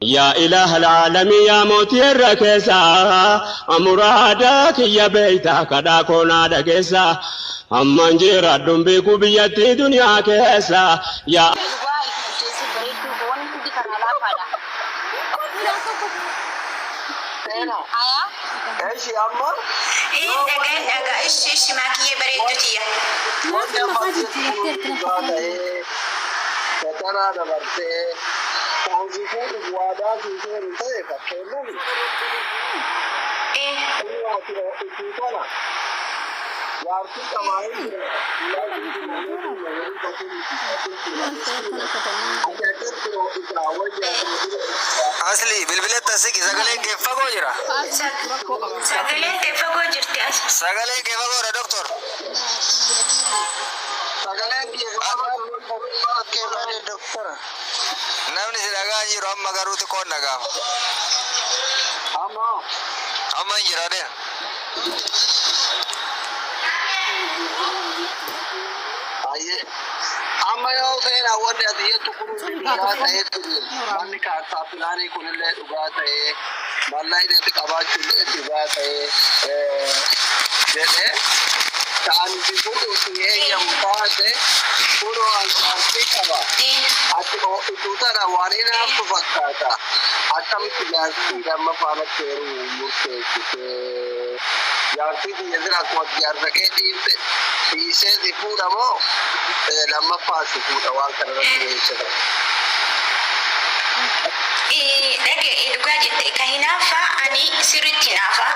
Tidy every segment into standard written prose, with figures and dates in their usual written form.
Yaa ilaaha alaalamii, yaa mootii irra keessaa, muraada kiyya beeytaa, kadhaa koonaa dhageessa. Amman jiraadhuun beeku biyyattii duniyaa keessa. Yaa Dhugaa itti ajjeesii bareedduu goon hundi karaa laafaadha. Seenaa. Hayaa. Eshi amma Ee, dhagaan dhagaa, ishi ishi maakiyyee bareeddu tiyya. Wanni amma jettu kun dhugaa ta'ee, fataraa dabartee kan si fuudhuuf waadaa si seenu ta'e, fakkeenyaaf kun ati itti kana jaartii qabaa hin jira. Ati akkatti isaa wayyaa. Asli bilbilatti as siqi, sagaleen kee fagoo jira. Sagaleen kee fagoo jirti as. Sagaleen kee fagoodha, doktor. Sagaleen kee Kee bade, doktora. Namni si dhagaa jiru amma garuu xiqqoon dhagaama. Amma Amma hin jira deema. Ayyee. Amma yoo seenaa, wanni ati jettu kun hundi dhugaa ta'ee ture. Manni kaartaa pilaanii kunillee dhugaa ta'ee, mallaqni ati qabaachuullee dhugaa ta'ee jedhee ta'an si fuudhuuf si eeyyamu taate, kunoo an jaartii qaba. Ati ho'ituu tana waan hinaaftu fakkaata. Akkamitti jaartii lammaffaa natti heerumuu murteessitee? Jaartii biyya jira, akkuma jaarsa kee dhiifte dhiisee si fuudha moo lammaffaa si fuudha? Waan kana irratti beeksisa. Dhage, dhugaa jette. Ka hinaaffaa, ani sirriitti hinaafa.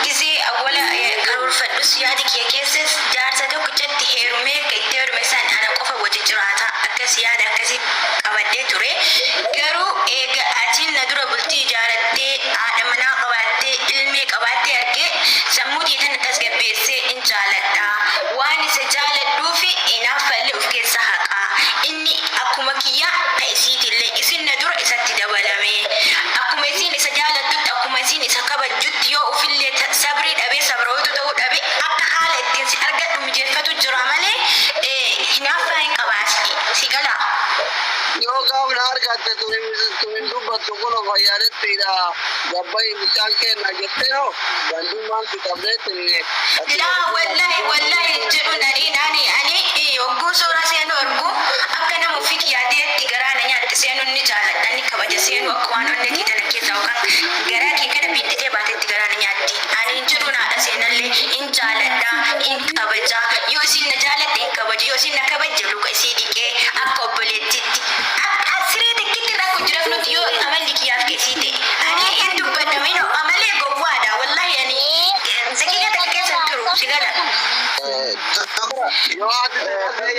Gizee awwala karoorfadhus, yaadi kiyya keessas jaarsa tokkichatti heerumee, ka itti heerume san ana qofa wajji jiraata, akkas yaada akkasii qabadhee ture. Garuu eega atiin na dura bultii ijaarattee, haadha manaa qabaattee, ilmee qabaattee argee, sammuu tiyya tana tasgabbeessee in jaaladha. Waan isa jaaladhuufi hinaaffallee of keessa haqaa. Inni akkuma kiyya ka isiitillee isin na dura isatti dabalame. Akkuma isiin isa jaalattutti, akkuma isiin isa kabajjutti, yoo ufillee sabrii dhabee, sabrootu ta'uu dhabe, akka haala ittiin si argadhu mijeeffatu jira malee hinaaffaa hin qabaasi si galaa. Yoo gaafna argatte tuni dubbattu, kun fayyaalettiidha, gabbayi mucaan kenna jettee hoo gandummaan si qabdeetti. Laa, wallahi, wallahi jedhuun ani ani ani yogguu suuraa seenuu argu, akka nama ofii kiyaateetti garaa na nyaatti. Seenuun ni jaaladha, ni kabaja seenuu. Akka waan onnee kee tana keessa yookaan garaa kee kana biittitee baatetti garaa na nyaatti. Ani hin jedhuun, haadha seenallee hin jaaladha, hin kabaja. Yoo isin na jaalatte hin kabaju, yoo isin na kabajje luka isii dhiqee akka obboleettitti akka siree takkitti irraa kun jiraaf nuti, yoo amalli kiyyaaf keessii ta'e ani hin dubbadha minoo amalee gowwaadha. Wallahi ani daqiiqa takka keessa hin turu, si gala. Yoo ati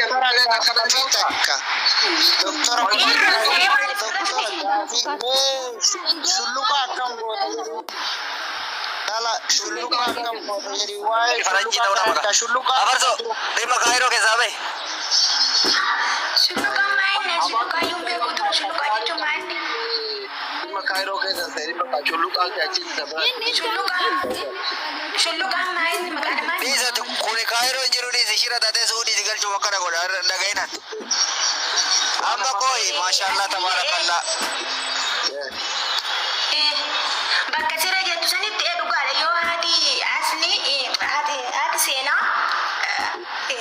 Doktora, gaafii takka. Doktora, doktora, gaafii mee shulluqa akkam goota jedhu. Dhala shulluqa akkam goota jedhi, waa'ee Faranjii shulluqa ta'uu nama takka shulluqa. Afarso dhimma Kaayiroo keessaa bahi. Shulluqa maayinne? Shulluqaa yuun beeku dura. Shulluqaa jechuun maayinne? Dhimma Kaayiroo keessa seeni, bakka shulluqaa kee achitti dabala. Shulluqaa, shulluqaan maayinne? Maqaan maayinne? Dhiisati, kuni Kaayiroo hin jiru, dhiisi. Shira taatee Suudii si galchuuf akkana godha dhaga'inan. Amma kooyi, maashaallah, tabaarakallaa. Bakka siree jettu sanitti dhugaadha. Yoo haati asli, haati seenaa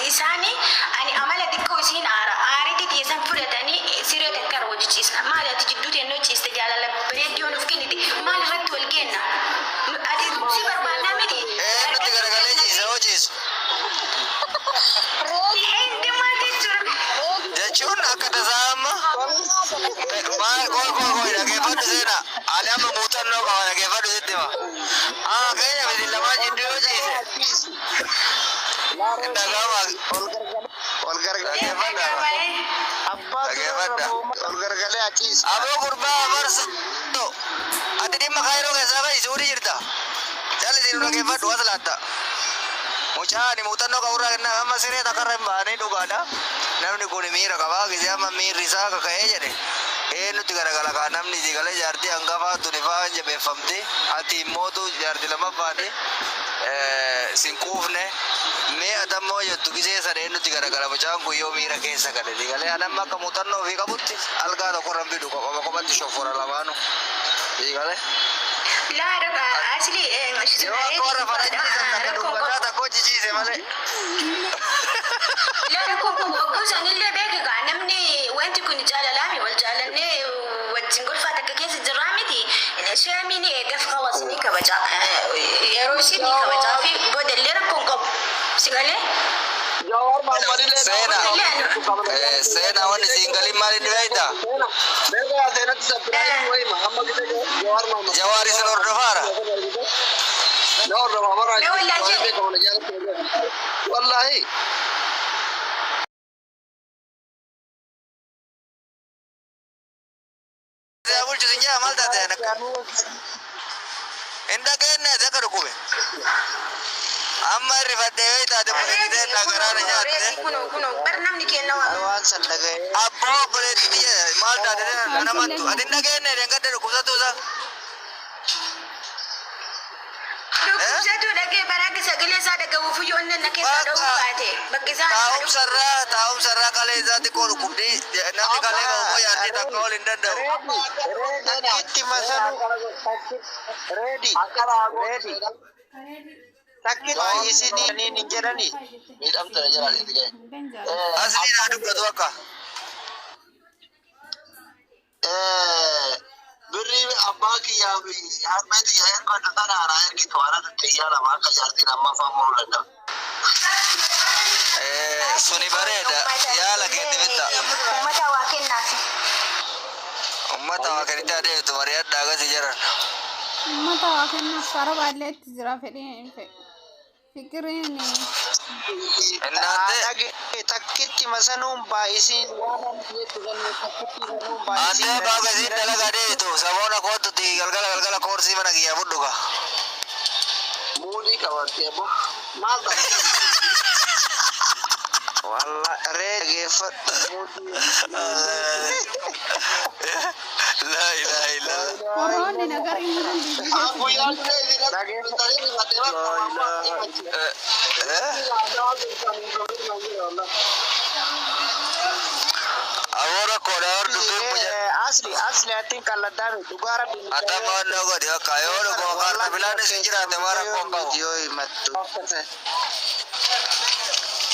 isaani, ani amala xiqqoo isiin aara aariitti tiisan fudhatanii siree takka irra wajji ciisna. Maali ati jidduu teennoo ciiste? Jaalala bareedduu nuuf kennite, maal irratti wal geenna? Ati si barbaannaa miti. Nutti garagalee ciisa hoo ciisu. Hindi maal jechuudha? Jechuun akka tasaa amma maal, kooy kooy kooy, dhageeffadhu seenaa. Ani amma muuxannoo qaba, dhageeffadhu, sitti hima. Amma keenya isin lamaan jidduu yoo ciise hin dhaga'ama. Ol garagalee Dhageeffadha. Abbaa Dhageeffadha. ol garagalee achiis. Aboo gurbaa afarso. Ati dhimma Kaayiroo keessaa bahi, Suudii jirta. Jalli nu dhageeffadhu as laatta. Mucaa ani muuxannoo qaburraa kennaa. Amma siree takkarra hin ba'anii, dhugaadha. Namni kun miira qaba. Gisee amma miirri isaa kaka'ee jedhe. Eenyutti garagala kaa namni si galee jaartii hangafaa tuni faa jabeeffamti. Ati immootu jaartii lammaffaati. Sin quufne. Mee atammoo jettu gisee sana eenyutti garagala mucaan kun yoo miira keessa gale si galee anamma akka muuxannoo ofii qabutti algaa tokko irra hin fidu qophama qophatti shoffora lamaanu. Si galee. Laa raba asli Yoo akka warra faranjii sana takka dhungataa takka hojjechiise malee. Laa rakkoo kun hogguu sanillee beeka gaa namni wanti kun jaalalaami wal jaalannee wajjin golfaa takka keessa jirraa miti. Sheemii ni eegaf kawas ni kabaja. Yeroo ishii ni kabajaa fi boodallee rakkoon qabu. Si galee? Jawaar Mahammadillee Seenaa. Boodallee Seenaa wanni siin galiin maal inni beektaa? Beekaa seenatti sabbiraa wayima amma gite Jawaar Mahammad. Jawaar isin hordofaara. Na hordofa bara. Na wallaahi. Wallaahi. Yaa bulchu sin jaa maal taate akka? Hin dhageenye ati akka dhukkube. Amma irrifadhee yoo taate bulchitee nagaraa na nyaatte. Kunoo kunoo bar namni kenna waa. Waan san dhaga'ee. Abboo obboleetti biyya maal taate namattu. Ati hin dhageenye dheengadda dhukkubsatu isaa. Dhukkubsatu dhagee bara sagalee isaa dhaga'uuf iyyuu onneen na keessaa dha'uu baate bakki isaa Taa'umsarraa taa'umsarraa kalee isaa xiqqoo dhukkubdi namni kalee qabu immoo yaaddi takka ol hin danda'u. Takkitti masanuu. Reedi. Akka raagoo. Reedi. Takkitti isinii hin jedhani. Miidhamte na jala itti ga'e. Asliin haa dubbatu akka. Birrii abbaa kiyyaa fi harmee kiyyaa erga tana anaa ergitu anatu xiyyaa lama akka jaartiin ammaffaa muruu danda'a. Suni bareeda yaala keetti bitta. Uummata waa kennaafi. Uummata waa kennite adeemtu mari'adhaa gasi jiran. Uummata waa kennaaf karaa baay'eetti jira fedhiin fikiriin. Innaante Dhagee takkitti masanuun baay'isiin waan jettu takkitti masanuun baay'isiin. Antee baaga siin dalagaa deebitu saboona kootutti galgala galgala koorsii mana kiyyaa fudhuka. Muudii qabattee ammoo maal ta'a? Walla ree dhageeffadhu muudii. Laa ilaaha illallah. Warroonni nagar inni hundi Guyyaa turee isin tarii rifattee bakka ammaa Eh, eh? Aboo rakkoodha hor dubbiin mucaa. Asli asli atiin kalladdaami dhugaa rabbi. Atama onnoo godhi bakka yoo dhuguma kaarta bilaan isin jiraate waan rakkoon qabu. Yoo himattu.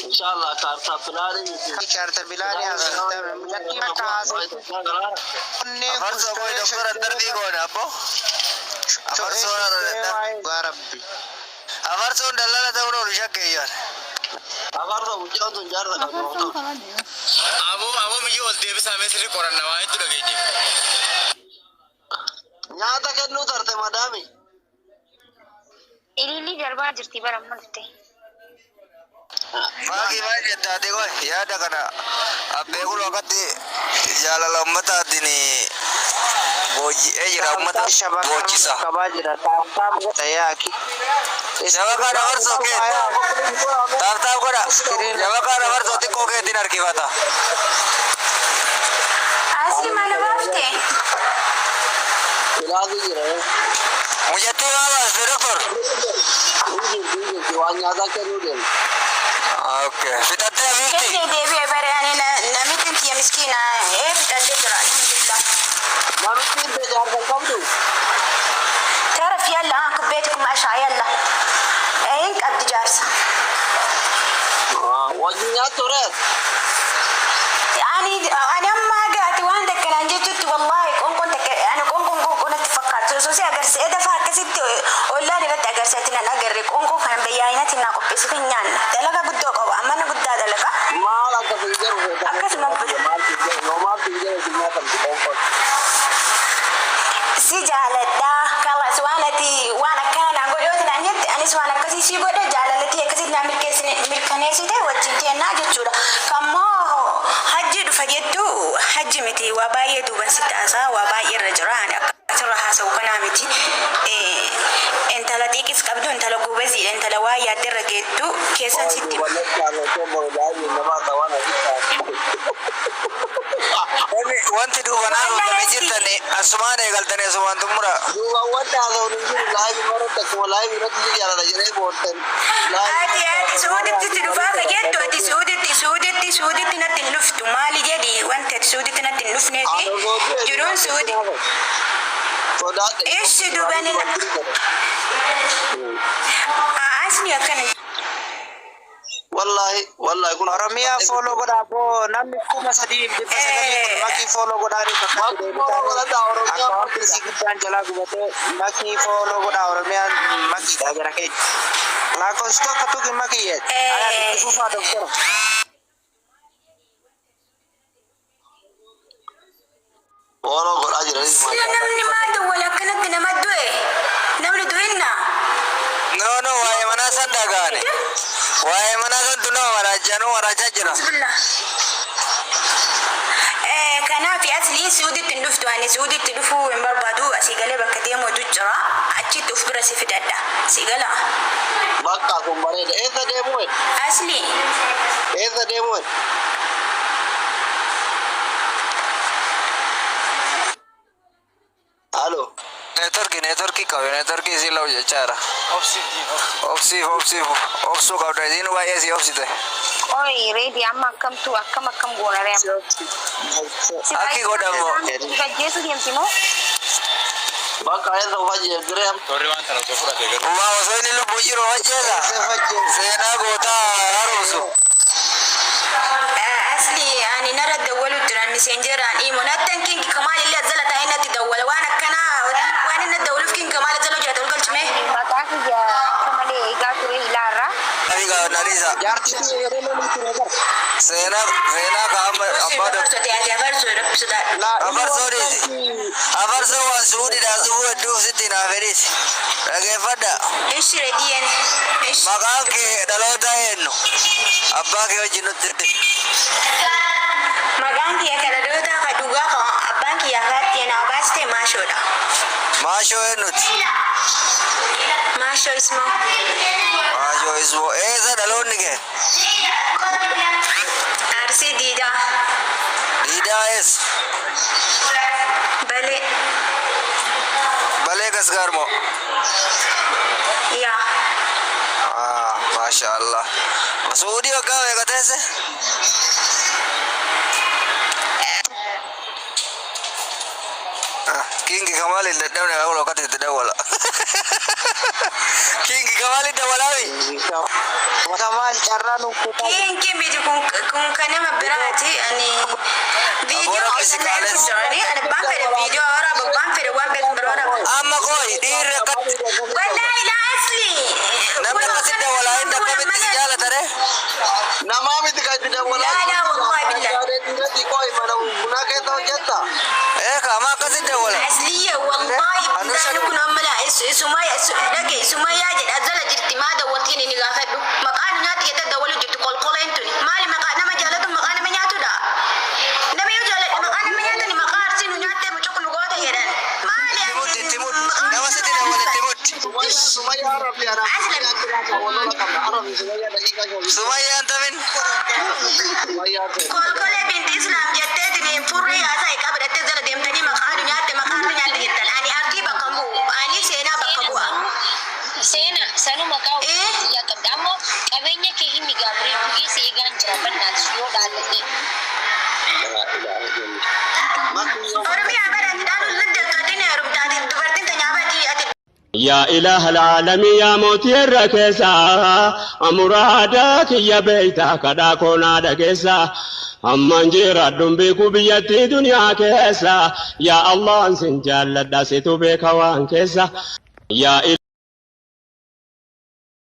Inshallah kaartaa filaanii miti. Kaarta bilaanii haasoftaame. Lakkii akka haasoftu. Onnee Afarsoo koo doktora darbii goone abbo. Afarsoon Dhugaa rabbi. afarsoon dallala ta'uun oolu shakkeeyyan. Afarsa mucaan tun jaarsa qabdu. Afarsoon karaa deema. Aboo aboo miyyoo ol deebisaa mee sirrii qoranna waa hedduu dhageenye. Nyaata kennuu tarte madaami. Ililli darbaa jirti bara amma dhufte. Maakii maal jettaate koo yaada kana abbee kun akkatti jaalala ummataatiin booji'ee jira ummata boojisa. Qabaa jira. Taaptaap godha yaaki. Shabakaa dabarsoo kee taaptaap godha. Shabakaa dabarsoo xiqqoo keetiin harkifata. Asli mana baafte? Kilaasii jira. Mucattii maa baaste doktor? Hin jirti hin jirti waan nyaataa kennuu deemu. Okay. Fixattee hafiifti? Keessa deebi'ee bare ani namitti tiyya miskiina ee fixadhee jira alhamdulillah. Namichi hin jaarsa qabdu. تعرف يلا ها كبيتكم عشاء يلا ايه قبض جارسة. Wajjin nyaattu reet. يعني انا ما قاعد وان دكان جيت والله قنقن تك انا قنقن قنقن تفكرت سوسي اجرس اذا فاكست ولا رت اجرستنا اجر قنقن كان بياينتنا قبستنا نيان دلقا قدو قوا اما انا قدا دلقا Maal akka fi jedhu Akkasuma maal fi jedhu yoo maal fi jedhu si nyaatamti qoonqoon. Si jaaladha kalas waan ati waan akkana naan godhe yoo naan jette anis waan akkasii sii godhe jaalalatii akkasitti naa mirkaneessite wajjin teennaa jechuudha. Kammoo hajji dhufa jettu hajji miti waa baay'ee duuban sitti haasaa waa baay'ee irra jira ani akkasirra haasa'u kanaa miti. Intala xiiqis qabdu intala gobeziidha intala waa yaadde irra geettu keessan sitti hima. Duuban Wanti duubanaa Wallahi dhufanii asli. Jirtan asumaan eegaltanii asumaan xumura. Duuba wanti haasa'uun hin jiru live irratti akkuma live irratti si jaalala jedhee boontan. Ati Suuditti si dhufaa ka jettu, ati Suuditti natti hin dhuftu. Maali jedhi, wanti ati Suuditti natti hin dhufneefi jiruun Suudi. Sodaadhe. Ishi duubani asni akkana. Wallahi wallahi kun Oromiyaa follow godhaa boo, namni 3900 kun makii follow godhaa ni bakka Makii follow godhadhaa, Oromiyaa. Akka wanti guddaan jalaa gubatee makii follow godhaa. Oromiyaan makiidha jara keenya. Lakkoofsi tokko tuqi makii jedhe. Ayaa itti fufaa, doktora. Follow godhaa jiranis. Sila namni maal dawwala akkanatti nama du'e? Namni du'inna? No, waa'ee manaa san dhagaane. Waa'ee manaa san tu nama maraachaa nu maraachaa jira. Bismillah. Kanaaf asli Suuditti hin dhuftu. Ani Suuditti dhufuu hin barbaadu. Asii galee bakka deemuutu jira. Achitti of bira si fidadha. Si gala. Bakka kun bareeda. Eessa deemuu? Asli. Eessa deemuu? Halo. Networkii qabe, networkii isin lau jechaadha. Obsiif, obsiif, obsuu qabda, isiin baay'ee si obsite. Oi, reedi amma akkamtu akkam akkam goona ree amma? Akki godhamu. Gajjeesu deemti moo? Bakka eessa ufajjee jiree? Torri waan sana osoo fudhate garuu. Waa osoo inni lubbuu jiru hojjeeta. Seenaa gootaa haaromsu. Asli ani narra dawwalu jira messengeraan imo nattan kinki kamaal illee azala taa'ee natti dawwala. Waan akkanaa waan inni dawwaluuf kinki kamaal azala jira ta'uu galchime. Maqaa kiyya akka malee eegaa ture ilaarraa. Nalisa. Jaartii kiyya yeroo lolii ture bara. Seenaa ka amma abbaa Afarsoo ta'e, afarsoo sodaadhu. Laa inni Afarsoo dhiisi. Afarsoo waan suudhiidhaan sufuu hedduuf sitti naa fedhisi. Dhageeffadha. Ishi rediyen. Ishi. Maqaan kee dhaloota eenyu? Abbaa kee wajjin nutti. Maqaan kiyya kan dhalootaa ka dhugaa ka abbaan kiyya akaatti na baaste Maashoodha. Maashoo eenyuti? Maashoo Ismoo. Maashoo Ismoo. Eessa dhaloonni kee? Arsii Diidaa. Diidaa eessa? Balee. Balee Gasgaarmoo. Yaa. Ah, maasha Allah. Suudii waggaa meeqa teesse? Ah, Kingi Kamali dadhabne akka wakati itti dawwala. Kingi Kamali dawwalaami. Kamaal carraa nuuf kutaa. Kinki miti, kun kan nama biraati. Ani viidiyoo Aboora keessan na fisikaalis. ergu jirani. Ani baan fedhe viidiyoo waraaba, baan fedhe waan beekan waraaba. Amma kooyi dhiirri akkatti Wallahi laa asli. Namni akkasitti dawwalaa inni akkamitti si jaalata ree? Namaa miti kan itti dawwalaa. Laa laa wallahi billahi. Dhiirratti qo'i mana bunaa keessa hojjetta. Eh, kaama akkasitti dawwala. Asliya wallahi billahi kun amma laa sumaya dhage Sumayyaa jedha jala jirti. Maa dawwaltiin inni gaafadhu maqaa nu nyaatti jettee dawwalu jirti. Kolkoleen tuni maali? Maqaa nama jaalatu maqaa nama nyaatudha. Nama yoo jaaladhe maqaa nama nyaatani maqaa Arsii nu nyaattee mucuq nu goota jedhan maali? Itti muddi, itti muddi. Nama sitti dawwale itti muddi. Sumayyaa Arabi ana. Walola qabna. Arabi Sumayyaa daqiiqaa shan. Sumayyaan tamin. Sumayyaa ta'e. Kolkolee binti Islaam jetteetiin furrii haasaa qabdattee jala deemtanii maqaa nu nyaatte, maqaa nu nyaatte jettan. Ani Arsii bakka bu'u, ani seenaa bakka bu'a. Seena sanu maqaa Eh? biyyaa qabda. Ammoo qabeenya kee himi gaafree guyyee si eegaan jira bannaati yoo dhaallatte. Oromiyaa bara ati dhaaluun dandeettu ati ni heerumtaati dubartiin tanyaafati ati. يا إله العالمين يا موتي الركيسة أمرادا كي بيتا كدا كونا دكيسة أمان جيرا بيكو بيتي دنيا كيسة يا الله سنجال داسيتو بيكا وان كيسة يا